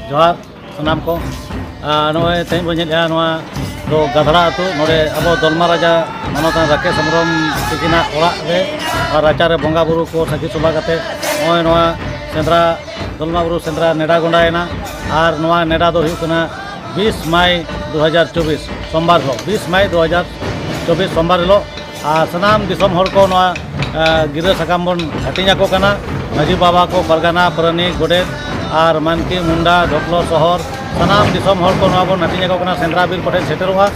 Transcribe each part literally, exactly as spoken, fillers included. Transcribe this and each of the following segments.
ᱡᱚᱦᱟᱨ ᱥᱟᱱᱟᱢ ᱠᱚ᱾ ᱟᱨ ᱱᱚᱜᱼᱚᱭ ᱛᱮᱦᱮᱧ ᱵᱚᱱ ᱧᱮᱞᱮᱫᱼᱟ, ᱱᱚᱣᱟ ᱫᱚ ᱜᱟᱫᱷᱲᱟ ᱟᱹᱛᱩ᱾ ᱱᱚᱰᱮ ᱟᱵᱚ ᱫᱚᱞᱢᱟ ᱨᱟᱡᱟ ᱢᱟᱱᱚᱛᱟᱱ ᱨᱟᱠᱮᱥ ᱦᱮᱢᱵᱨᱚᱢ ᱛᱤᱠᱤᱱᱟᱜ ᱚᱲᱟᱜ ᱨᱮ ᱟᱨ ᱨᱟᱪᱟᱨᱮ ᱵᱚᱸᱜᱟ ᱵᱩᱨᱩ ᱠᱚ ᱥᱟᱹᱠᱷᱤ ᱥᱚᱵᱷᱟ ᱠᱟᱛᱮ ᱱᱚᱜᱼᱚᱭ ᱱᱚᱣᱟ ᱥᱮᱸᱫᱽᱨᱟ, ᱫᱚᱞᱢᱟ ᱵᱩᱨᱩ ᱥᱮᱸᱫᱽᱨᱟ ᱱᱮᱰᱟ ᱜᱚᱸᱰᱟᱭᱮᱱᱟ᱾ ᱟᱨ ᱱᱚᱣᱟ ᱱᱮᱰᱟ ᱫᱚ ᱦᱩᱭᱩᱜ ᱠᱟᱱᱟ ᱵᱤᱥ ᱢᱟᱭ ᱫᱩ ᱦᱟᱡᱟᱨ ᱪᱚᱵᱵᱤᱥ, ᱥᱳᱢᱵᱟᱨ ᱦᱤᱞᱳᱜ, ᱵᱤᱥ ᱢᱟᱭ ᱫᱩ ᱦᱟᱡᱟᱨ ᱪᱚᱵᱵᱤᱥ, ᱥᱳᱢᱵᱟᱨ ᱦᱤᱞᱳᱜ᱾ ᱟᱨ ᱥᱟᱱᱟᱢ ᱫᱤᱥᱚᱢ ᱦᱚᱲ ᱠᱚ ᱱᱚᱣᱟ, ᱮ, ᱜᱤᱨᱟᱹ ᱥᱟᱠᱟᱢ ᱵᱚᱱ ᱦᱟᱹᱴᱤᱧ ᱟᱠᱚ ᱠᱟᱱᱟ᱾ ᱢᱟᱹᱡᱷᱤ ᱵᱟᱵᱟ ᱠᱚ, ᱯᱟᱨᱜᱟᱱᱟ, ᱯᱟᱨᱟᱱᱤᱠ, ᱜᱚᱰᱮᱛ ᱟᱨ ᱢᱟᱱᱠᱤ, ᱢᱩᱱᱰᱟ, ᱰᱷᱚᱠᱞᱚ, ᱥᱚᱦᱚᱨ, ᱥᱟᱱᱟᱢ ᱫᱤᱥᱚᱢ ᱦᱚᱲ ᱠᱚ ᱱᱚᱣᱟ ᱵᱚᱱ ᱦᱟᱹᱴᱤᱧ ᱟᱠᱚ ᱠᱟᱱᱟ᱾ ᱥᱮᱸᱫᱽᱨᱟ ᱵᱤᱨ ᱠᱚᱴᱷᱮᱱ ᱥᱮᱴᱮᱨᱚᱜᱼᱟ᱾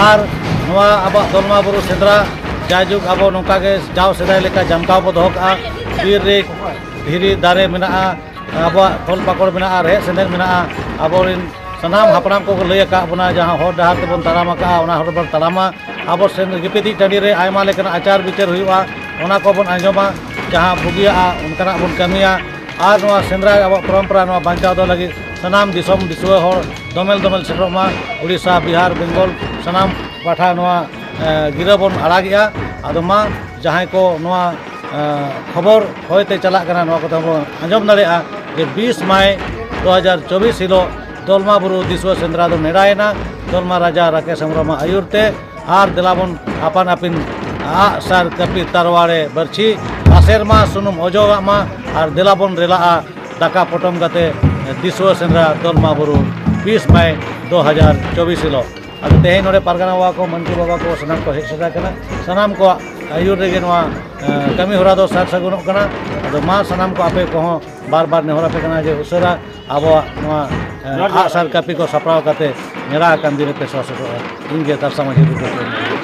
ᱟᱨ ᱱᱚᱣᱟ ᱟᱵᱚᱣᱟᱜ ᱫᱚᱞᱢᱟ ᱵᱩᱨᱩ ᱥᱮᱸᱫᱽᱨᱟ ᱡᱟᱭᱡᱩᱜᱽ ᱟᱵᱚ ᱱᱚᱝᱠᱟ ᱜᱮ ᱡᱟᱣ ᱥᱮᱫᱟᱭ ᱞᱮᱠᱟ ᱡᱟᱢᱠᱟᱣ ᱵᱚ ᱫᱚᱦᱚ ᱠᱟᱜᱼᱟ᱾ ᱵᱤᱨ ᱨᱮ ᱫᱷᱤᱨᱤ ᱫᱟᱨᱮ ᱢᱮᱱᱟᱜᱼᱟ, ᱟᱵᱚᱣᱟᱜ ᱯᱷᱚᱞ ᱯᱟᱠᱚᱲ ᱢᱮᱱᱟᱜᱼᱟ, ᱨᱮᱦᱮᱫ ᱥᱮᱸᱫᱮᱫ ᱢᱮᱱᱟᱜᱼᱟ᱾ ᱟᱵᱚᱨᱮᱱ ᱥᱟᱱᱟᱢ ᱦᱟᱯᱲᱟᱢ ᱠᱚᱠᱚ ᱞᱟᱹᱭ ᱟᱠᱟᱫ ᱵᱚᱱᱟ, ᱡᱟᱦᱟᱸ ᱦᱚᱨ ᱰᱟᱦᱟᱨ ᱛᱮᱵᱚᱱ ᱛᱟᱲᱟᱢ ᱟᱠᱟᱫᱼᱟ, ᱚᱱᱟ ᱦᱚᱨ ᱵᱚᱱ ᱛᱟᱲᱟᱢᱟ᱾ ᱟᱵᱚ ᱥᱮᱱ ᱜᱤᱯᱤᱛᱤᱡ ᱴᱟᱺᱰᱤ ᱨᱮ ᱟᱭᱢᱟ ᱞᱮᱠᱟᱱᱟᱜ ᱟᱪᱟᱨ ᱵᱤᱪᱟᱹᱨ ᱦᱩᱭᱩᱜᱼᱟ, ᱚᱱᱟ ᱠᱚᱵᱚᱱ ᱟᱸᱡᱚᱢᱟ, ᱡᱟᱦᱟᱸ ᱵᱩᱜᱤᱭᱟᱜᱼᱟ ᱚᱱᱠᱟᱱᱟᱜ ᱵᱚᱱ ᱠᱟᱹᱢᱤᱭᱟ᱾ ᱟᱨ ᱱᱚᱣᱟ ᱥᱮᱸᱫᱽᱨᱟ ᱟᱵᱚᱣᱟᱜ ᱯᱚᱨᱚᱢᱯᱚᱨᱟ ᱱᱚᱣᱟ ᱵᱟᱧᱪᱟᱣ ᱫᱚᱦᱚ ᱞᱟᱹᱜᱤᱫ ᱥᱟᱱᱟᱢ ᱫᱤᱥᱚᱢ ᱫᱤᱥᱩᱣᱟᱹ ᱦᱚᱲ ᱫᱚᱢᱮᱞ ᱫᱚᱢᱮᱞ ᱥᱮᱴᱮᱨᱚᱜ ᱢᱟ᱾ ᱩᱲᱤᱥᱥᱟ, ᱵᱤᱦᱟᱨ, ᱵᱮᱝᱜᱚᱞ ᱥᱟᱱᱟᱢ ᱯᱟᱦᱴᱟ ᱱᱚᱣᱟ, ᱮ, ᱜᱤᱨᱟᱹ ᱵᱚᱱ ᱟᱲᱟᱜᱮᱜᱼᱟ᱾ ᱟᱫᱚ ᱢᱟ ᱡᱟᱦᱟᱸᱭ ᱠᱚ ᱱᱚᱣᱟ, ᱮ, ᱠᱷᱚᱵᱚᱨ ᱦᱚᱭᱛᱮ ᱪᱟᱞᱟᱜ ᱠᱟᱱᱟ, ᱱᱚᱣᱟ ᱠᱚᱛᱮ ᱵᱚᱱ ᱟᱸᱡᱚᱢ ᱫᱟᱲᱮᱭᱟᱜᱼᱟ ᱡᱮ ᱵᱤᱥ ᱢᱟᱭ ᱫᱩ ᱦᱟᱡᱟᱨ ᱪᱚᱵᱵᱤᱥ ᱦᱤᱞᱳᱜ ᱫᱚᱞᱢᱟ ᱵᱩᱨᱩ ᱫᱤᱥᱩᱣᱟᱹ ᱥᱮᱸᱫᱽᱨᱟ ᱫᱚ ᱱᱮᱰᱟᱭᱮᱱᱟ᱾ ᱫᱚᱞᱢᱟ ᱨᱟᱡᱟ ᱨᱟᱠᱮᱥ ᱦᱮᱢᱵᱨᱚᱢᱟᱜ ᱟᱹᱭᱩᱨ ᱛᱮ᱾ ᱟᱨ ᱫᱮᱞᱟ ᱵᱚᱱ ᱟᱯᱟᱱ ᱟᱹᱯᱤᱱ ᱟᱜ ᱥᱟᱨ, ᱠᱟᱹᱯᱤ, ᱛᱟᱨᱣᱟᱲᱮ, ᱵᱟᱹᱨᱪᱷᱤ ᱟᱥᱮᱨ ᱢᱟ, ᱥᱩᱱᱩᱢ ᱚᱡᱚᱜᱟᱜ ᱢᱟ᱾ ᱟᱨ ᱫᱮᱞᱟ ᱵᱚᱱ ᱨᱮᱞᱟᱜᱼᱟ ᱫᱟᱠᱟ ᱯᱚᱴᱚᱢ ᱠᱟᱛᱮ ᱫᱤᱥᱩᱣᱟᱹ ᱥᱮᱸᱫᱽᱨᱟ ᱫᱚᱞᱢᱟ ᱵᱩᱨᱩ ᱵᱤᱥ ᱢᱟᱭ ᱫᱩ ᱦᱟᱡᱟᱨ ᱪᱚᱵᱵᱤᱥ ᱦᱤᱞᱳᱜ᱾ ᱟᱫᱚ ᱛᱮᱦᱮᱧ ᱱᱚᱰᱮ ᱯᱟᱨᱜᱟᱱᱟ ᱵᱟᱵᱟ ᱠᱚ, ᱢᱟᱹᱱᱠᱤ ᱵᱟᱵᱟ ᱠᱚ ᱥᱟᱱᱟᱢ ᱠᱚ ᱦᱮᱡ ᱥᱮᱴᱮᱨ ᱟᱠᱟᱱᱟ᱾ ᱥᱟᱱᱟᱢ ᱠᱚᱣᱟᱜ ᱟᱹᱭᱩᱨ ᱨᱮᱜᱮ ᱱᱚᱣᱟ, ᱮ, ᱠᱟᱹᱢᱤ ᱦᱚᱨᱟ ᱫᱚ ᱥᱟᱨ ᱥᱟᱹᱜᱩᱱᱚᱜ ᱠᱟᱱᱟ᱾ ᱟᱫᱚ ᱢᱟ ᱥᱟᱱᱟᱢ ᱠᱚ ᱟᱯᱮ ᱠᱚᱦᱚᱸ ᱵᱟᱨ ᱵᱟᱨ ᱱᱮᱦᱚᱨ ᱟᱯᱮ ᱠᱟᱱᱟ ᱡᱮ ᱩᱥᱟᱹᱨᱟ ᱟᱵᱚᱣᱟᱜ ᱱᱚᱣᱟ, ᱮ, ᱟᱜᱼᱥᱟᱨ ᱠᱟᱹᱯᱤ ᱠᱚ ᱥᱟᱯᱲᱟᱣ ᱠᱟᱛᱮ ᱱᱮᱰᱟ ᱟᱠᱟᱱ ᱫᱤᱱ ᱨᱮᱯᱮ ᱥᱮᱴᱮᱨᱚᱜᱼᱟ᱾ ᱤᱧ ᱜᱮ ᱛᱟᱨᱥᱟ ᱢᱟᱹᱡᱷᱤ ᱵᱩᱴᱟᱹ ᱠᱷᱚᱱ᱾